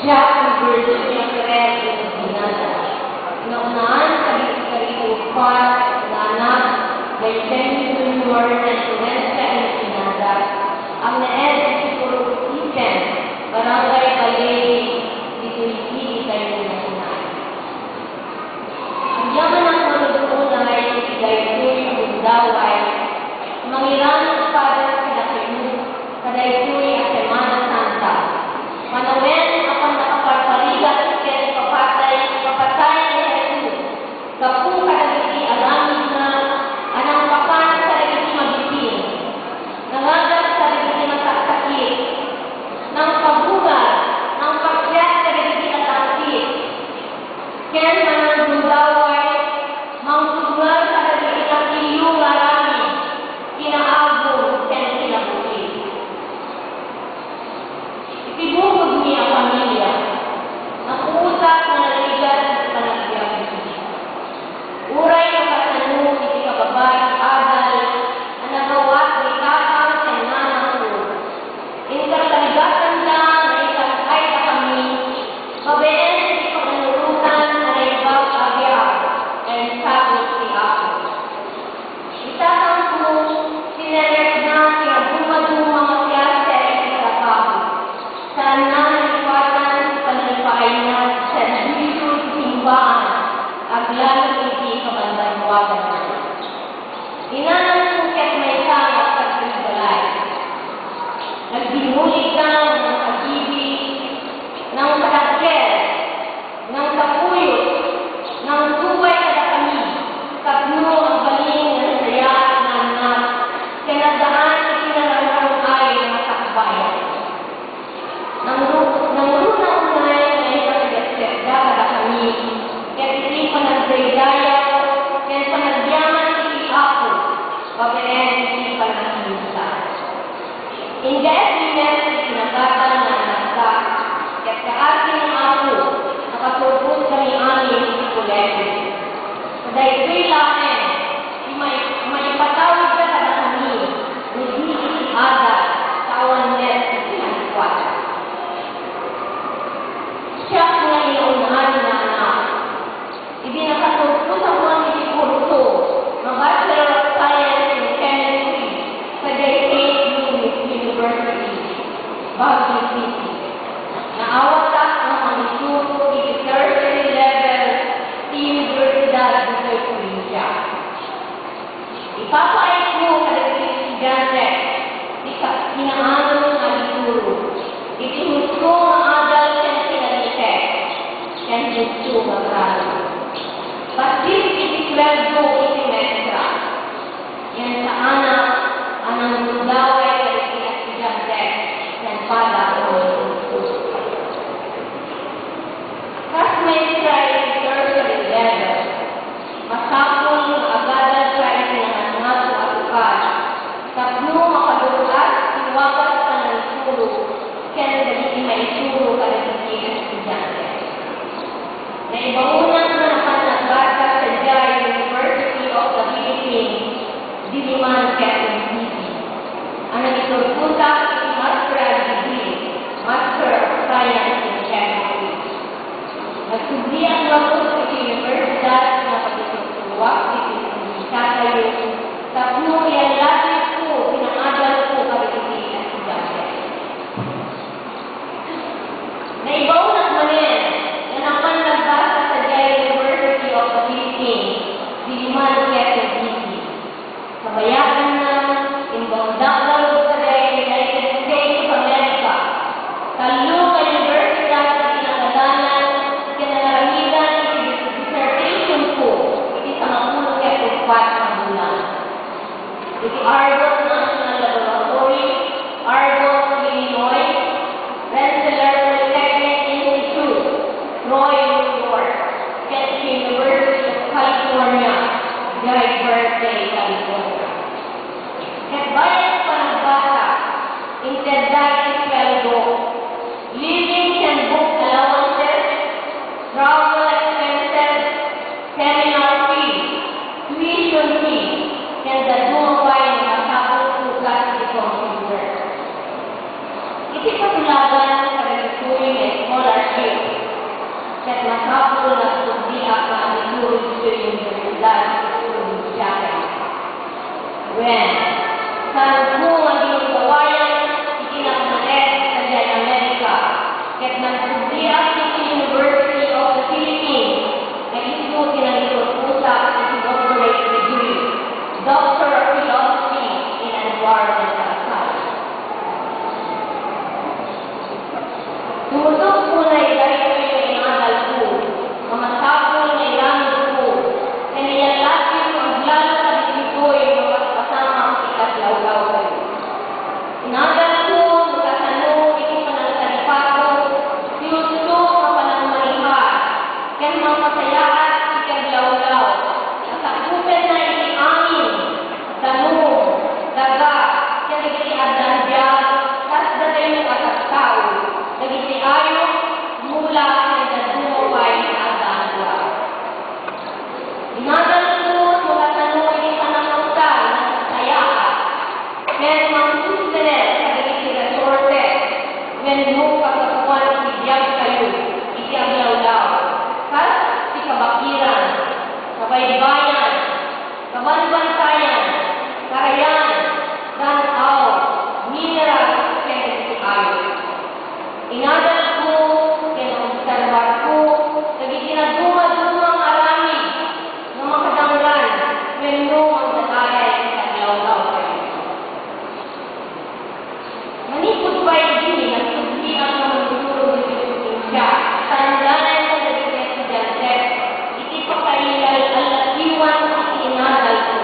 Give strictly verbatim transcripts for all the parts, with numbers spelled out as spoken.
Siak ni Virginia Perez de Espinaza. Naunaan a Distrito Upar nga anak ni James Junior Influencia Espinaza, ang naed iti Purok Isen, Barangay Baledi, ditoy City, Pangasinan. Agyamanak nga unay iti daytoy a gundaway, mangiran, Father, kadakayo kadaytoy a Semana Santa. Manawen a pannakaparparigat ken ipapatay, ipapatay ni Jesus gapu kadagiti aramidna a nangpapan kadagiti mabitin, nangagas kadagiti masaksakit, nangpabugal, nangpasiak kadagiti natangkit, ken mananggundaway, mangtudngar kadagiti nakillo nga aramid, kinaagum ken kinabuhi. Iti bukodmi a pamilia, napuotak nga narigat iti panagbiagmi. Uray nakasano iti kababain adal a nagawat ni tatang ken nanangko, inkarkarigatan da nga ikantay dakami babaen iti paganurotan a naimbag a biag nga insagod ti Apo. Ni tatangko, sinerrekna ti maduma-duma nga klase iti trabaho. Saanna nalipatan ti panalipaayna ti serbisio iti simbaan, aglalo iti kabanbanwaganna. Ni nanangko ket maysa nga agserbi balay. Nagdinnuligda nga nangkagibi, nangpadagkel, nangtapuyot, nangtubay kadakami tapno agbalin nga nasayaat nga annak ken addaan iti nararang-ay nga sakbayan. Nangru-, nangruna unay nga ipasigagsetda kadakami ket iti panagdaydayaw ken panagyaman iti Apo babaen iti panagkinsa. Idiay met ti kinakatan nga anakda, ket kaasi ni Apo, nakaturpos kami amin iti kolehio. Daytoy laeng ti mai-, maipatawidda kadakami, no di iti adal, ta awan met iti nalipatak. Siak nga inaun-an nga anak. Idi nakaturpos a iti kurso nga Bachelor of Science in Chemistry sadiay Saint Louis University, Baguio City, naawatak nga mangituro iti tertiary level ti universidad ditoy probinsia. Ipapaayko kadagiti estudiante ti ka-, kinaanus nga agturo iti husto nga adal ken kinalinteg ken husto nga grado. Bassit iti sueldo iti maestra, ngem saanak a nanggundaway kadagiti estudiante ken pada a manghusto. Kas maestra iti tertiary level, masapul nga agadalka iti nangangato a tukar tapno makadur-as ti wagas a pannangituro ken dagiti maituro kadagiti estudiante. Naibaonak nga napan nagbasa sadiay University of the Philippines, Diliman, Quezon City, a nangiturpotak iti master's degree, Master of Science in Chemistry. Nagsubliak ngarud iti universidad nga pagituttuak iti probinsitayo tapno iallatedko ti nangadalko kadagiti estudiante. Naibaonak manen nga napan nagbasa sadiay University of the Philippines, Diliman, Quezon City. Kabayatanna, imbaondak ngarud sadiay United States of America. Tallo nga universidad ti pinangadanan ken nanaramidan iti dis-, dissertation ko iti sangapulo ket uppat nga bulan. Iti Argos National Laboratory, Argos, Illinois, Rensselaer Polytechnic Institute, Troy, New York, ken iti University of California, idiay Berkeley, California. Ket bayat panagbasa, intedda iti sueldo, living ken book allowances, travel expenses, seminar fee, tuition fee, ken dadduma pay nga Ket nagsubli ak iti University of the Philippines, nga isu ti nangiturposak iti doctorate degree, Doctor of Philosophy in Environmental Science. Tumultulo unay daytoy nga inadalko, nga masapul nga iramidko, ken iyat-latyo nga aglalo kadagitoy nga mapaspasamak iti aglawlawko. Inadalko no kasano iti panangtalipato ti ustok nga panagmanehar ken mangpasayaat iti aglawlaw, nga sakupenna iti amin, danum, daga, ken dagiti addan biag, kas datayo a tattao, dagiti ayup, mula, ken dadduma pay nga addan biag. Inadalko no kasano iti panangusar nga sasayaat ken mangsustener kadagiti resources wenno paggapuan ti biagtayo iti aglawlaw, kas ti kabakiran, kabaybayan, kabanbantayan, karayan, dan-aw, mineral, ken dagiti ayup. Inadalko ken naobserbarko dagiti nadumaduma nga aramid nga makadanggan wenno mangdadael iti aglawlawtayo. Manipud pay idi, nagsubliak nga mangturog iti probinsia, saan laeng kadagiti estudiante, iti pakailal-allatiwan iti inadalko.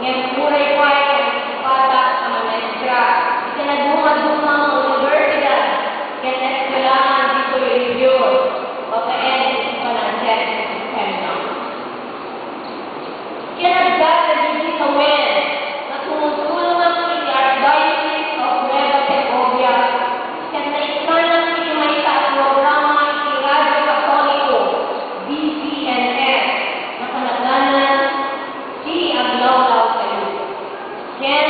Ngem uray pay nagsipadak a mamaestra iti nadumaduma nga universidad ken eskuelaan ditoy rehiyon, babaen iti panangted ti sistema. Ken adda dagiti tawen nga tumultulongak iti Archdiocese of Nueva Segovia ket naikkanak iti maysa a programa iti Radio Katoliko, D Z N S, nga panagana Ti Aglawlawtayo. Ken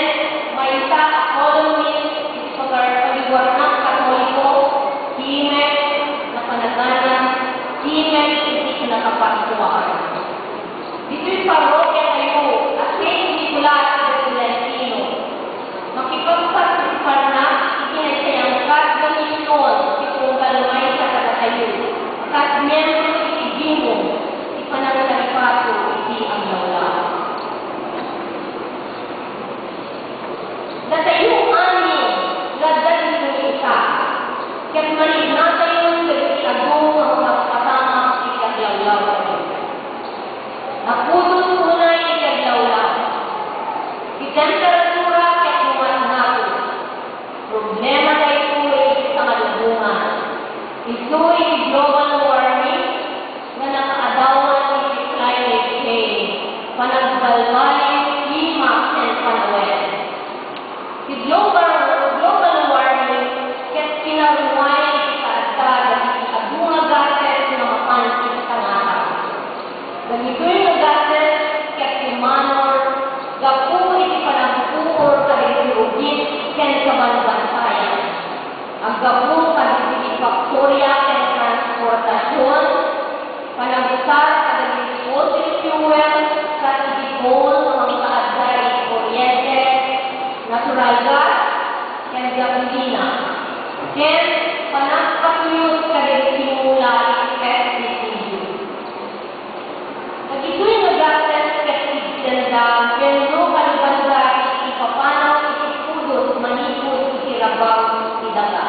maysa a columnist iti pagar-, pagariwarnak Katoliko, Timek, nga panagana Timek iti Kinakapaskuaan. Ditoy parrokiatayo a Saint Nicolas de Tolentino, makipagpartisiparnak iti naisayangkat nga mision ti tunggal maysa kadatayo a kas miembro iti bimong ti panangtalipato iti aglawlaw. Datayo amin nga adda ditoy ita, ket manignatayon dagiti adu nga mapaspasamak iti aglawlawtayo. Napudos unay iti aglawlaw. Ti temperatura ket rumatnato. Problema daytoy iti pangalubongan. Isu iti global warming nga nakaaddawan iti climate change, panagbalbaliw klima ken panawen. Ti global, global warming ket pinaruay iti kaadda dagiti adu nga gases nga mapan iti tangasa. Dagitoy nga gases ket imanor gapu iti panagpupor kadagiti ugit ken kabanbantayan. Aggapu kadagiti faktoria ken transportasion, panagusar kadagiti fossil fuel ket iti coal nga mangkaadda iti kuryente, natural gas, ken gasolina, ken panagpatuyot kadagiti mula iti pesticidio. Dagitoy nga gases ket ibsenda wenno kalibanda iti ipapanaw iti pudot manipud iti rabaw ti daga.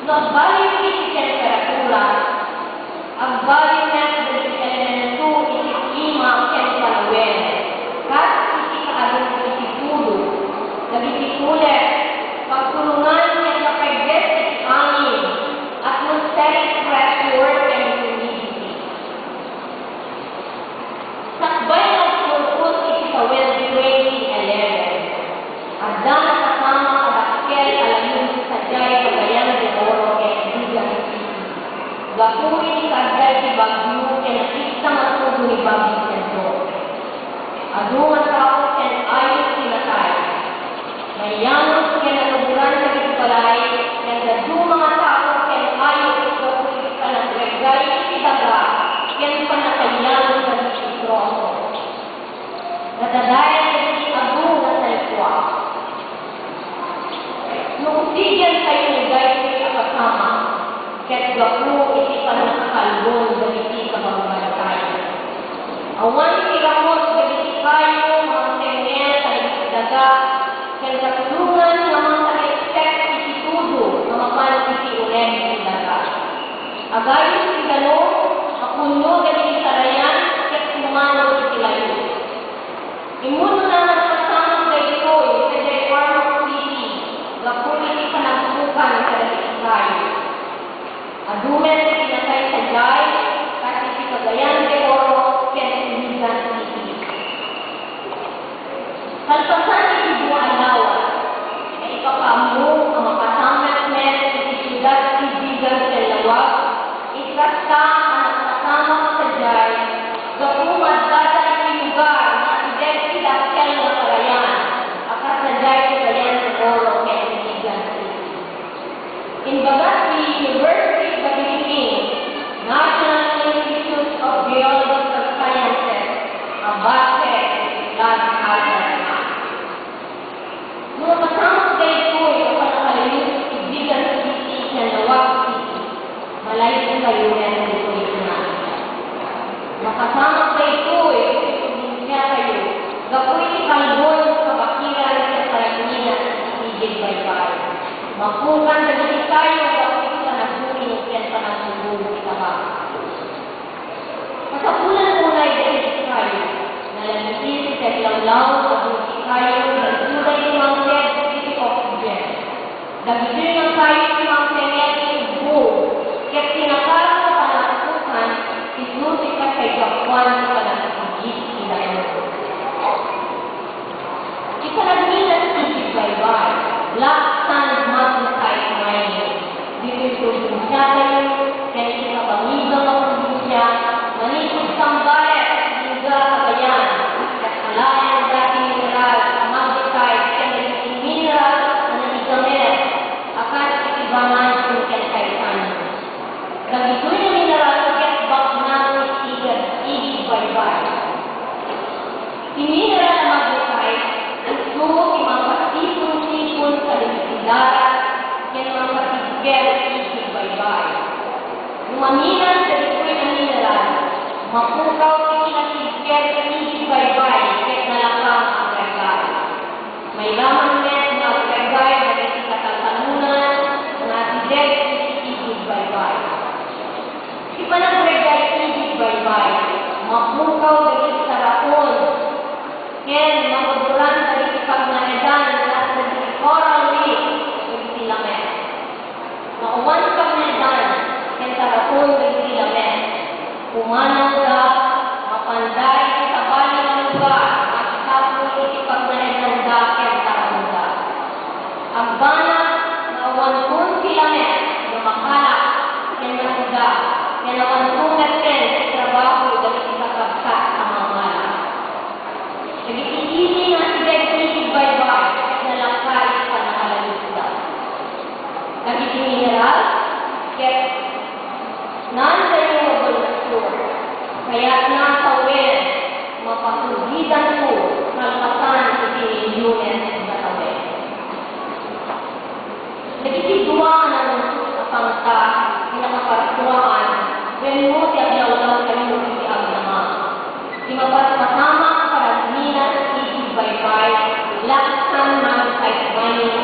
No agbaliw iti temperatura, agbaliw met dagiti elemento iti klima ken panawen, kas iti kaallo iti pudot, dagiti tulep, pagkulongan ken kapegget iti angin, atmospheric pressure ken humidity. Sakbay nga agpurpos iti tawen twenty eleven, adda napasamak a dakkel a lamig sadiay Cagayan de Oro ken Legazpi City gapu iti kaadda iti bagyo ken napigsa nga tudo ni Bagyo Sentor. Adu nga tao ken ayup ti natay. Nayanos ken natuboran dagiti balay ken dadduma nga tao ken ayup gapu iti panagreggay iti daga ken pannakayanos dagiti troso. Nadadael dagiti adu nga salikua. No usigen tayo ni daytoy a gapu iti pannakakalbon dagiti kabangbaitayo. Awan ti ramut dagiti kayo nga mangtengngel kadagiti daga ken katulongan nga mangtaliektek iti tudo nga mapan iti uneg ti daga. Agayos ti danum a punno dagiti sarayan ket pumanaw iti layo. Immuna, nagpasamak daytoy sadiay Ormoc City gapu iti panagtukan kadagiti kayo. Adu met ti pinatay sadiay, kas iti Cagayan de Oro ken Iligan City. Kalpasan iti dua a lawas, naipakaammo a mapasamak met iti siudad ti Vigan ken Laoag, iti kasta a nagpasamak sadiay gapu nga addada iti lugar nga asideg ti dakkel nga sarayan a kas sadiay Cagayan de Oro ken Iligan City. Imbaga ti University of the Philippines National Institute of Geological Sciences a base iti Flood Hazard Act. No mapasamak daytoy a pannakalinus iti Vigan City ken Laoag City, malayonkayo met ditoy nga. Mapasamak daytoy iti probinsiatayo gapu iti kalbon, kabakiran ken panagminat iti igid baybay. Mapukan dagiti kayo gapu iti panagbuling ken panagtubog iti tabak. Kasapulan unay dagiti kayo, nalagipis iti aglawlaw, adu ti kayo nga isuda iti mangted iti oxygen. Dagitoy nga kayo ti mangtengngel iti ubbog, ket ti nakaro a panagtukan, isu ti kaigapuan ti panagsigit ti layo. Ti panagminat iti baybay, black sand magnetite mining, ditoy probinsiatayo, ken iti kabangiba nga probinsia, manipud Zambales, Dingga, Cagayan, ket alaen dagiti mineral a magnetite ken dagiti mineral a naigamet a kas iti vanadium ken titanium. Dagitoy nga mineral ket baknang iti igid baybay. Ti mineral a magnetite, isu ti mangkasipon-sipon kadagiti darat ken mangkasibker iti baybay. No maminat dagitoy a mineral, mapukaw ti kinasibker iti baybay ket nalaka nga agregar. Mairaman met nga agregar dagiti kataltalonan nga asideg iti igid baybay. Ti panagregar iti baybay, mapukaw dagiti tarakon, ken mabuburan dagiti pagnaedan kas dagiti coral reef dagiti lamet. Awan pagnaedan ken tarakon dagiti lamet. Pumanawda, mapanda iti sabali a lugar, maisapulo iti pagnaedanda ken tarakonda. Agbanag nga awanton ti lamet nga makalak ken masiga, ken awanto metten ti trabaho dagiti kakabsat a mangala. Dagiti ili nga asideg iti baybay ket nalaka iti pannakalinusda. Dagiti mineral ket naandayo nga bulnasyon, kayatna a sawen, mapasugidanto kalpasan iti milyones nga tawen. Dagiti dua a nanunot a pangta ti nakaparsuaan wenno ti aglawlawtayo iti agdama. Ti mapaspasamak a panagminat iti baybay, laksan manusa iti mining